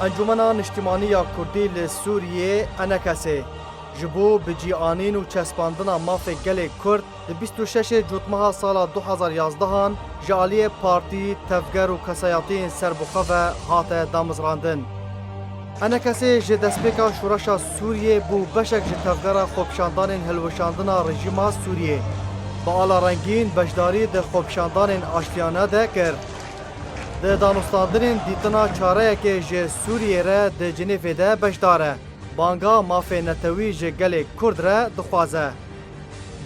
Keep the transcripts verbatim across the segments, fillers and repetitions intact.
Encûmena Niştimanî ya Kurdî li Sûriyê, ENKSê, ji bo bi cî anîn û çespandina mafê gelê Kurd di bîst û şeşê Cotmeha sala du hazar yazdehan ji aliyê partî, tevger û kesayetiyên serbixwe ve hate damezrandin. ENKSê ji destpêka şoreşa Sûriyê bû beşek ji tevgera xwepişandanên hilweşandina rejîma Sûriyê. Bi ala rengîn beşdarî di xwepişandanên aştiyane de kir. Di danûstandinên dîtina çareyekê ji Sûriyê re di Cinêvê de beşdar e. Banga mafê netewî ji gelê Kurd re dixwaze.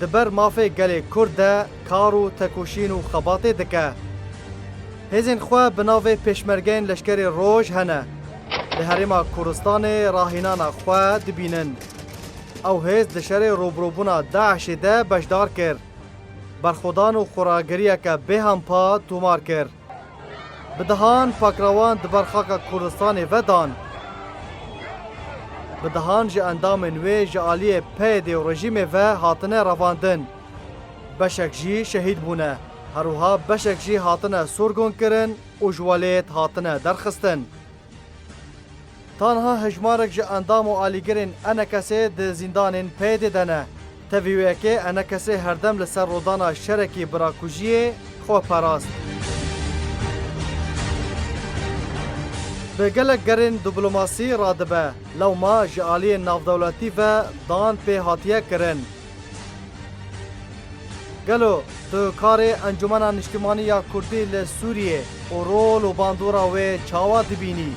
Di ber mafê gelê Kurd de kar û tekoşîn û xebatê dike. Hêzên xwe bi navê Pêşmergeyên Leşkerê Roj hene. Li Herêma Kurdistanê rahînana xwe dibînin. Ew hêz di şerê rûbirûbûna DAIŞê de beşdar kir. Berxwedan û xweragiriyeke bêhempa tomar kir. Bi dehan pakrawan di ber xaka Kurdistanê ve dan. Bi dehan ji endamên wê ji aliyê PYDê û rejîmê ve hatine revandin. Beşek jî şehîd bûne. Herwiha beşek jî hatine sorgûnkirin û ji welêt hatine derxistin. Tanha hejmarek ji endam û alîgirên ENKSê di zîndanên PYDê de ne. Tevî wê yekê ENKSê herdem li ser rodana şerekî birakujiyê xwe parast. Bi gelek gerên diplomasî radibe, lewma ji aliyên navdewletî ve dan pê hatiye kirin. Gelo tu karê Encûmena Niştimanî ya Kurdî li Sûriyê û rol û bandora wê çawa dibînî?